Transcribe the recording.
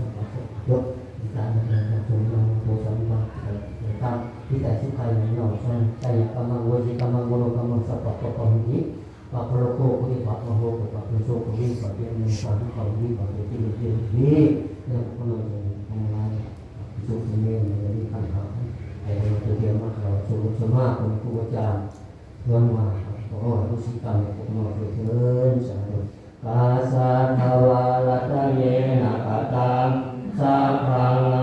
ສະບາຍ ຈົບ ການນະໂມ ສຳມາສຳພຸດທັດສະ ທຳ ທິຕາສຸຂາຍະ ຍອດສັງ ກາຍະກຳມັງ ວະຈີກຳມັງ ມະໂນກຳມັງ ສັບພະກຳມະ ປັບພະໂລໂຄ ໂຄຕິປະ ມະໂຫ ໂຄປັບໂທ ໂສໂຄ ວິປະເກ ເມ ສາ ມະຄະ ວິປະເກ ຕິເລ ເຕ ວິ ເນ ໂຄໂນ ເຈ ທັງຫຼາຍ ສຸຂະເມ ເມ ນິຄັນທະ ໃຫ້ເຮົາໄດ້ມາເຂົ້າສູ່ບົດສະມາ ຂອງຄູອາຈານ ຫວັງວ່າຂໍອະໂຫສິກຳໃຫ້ພວກເຮົາເທີນ ສາທຸ ກາສາທະວາລັດຕະເຍນະ ກະຕັງ ສັບພັງ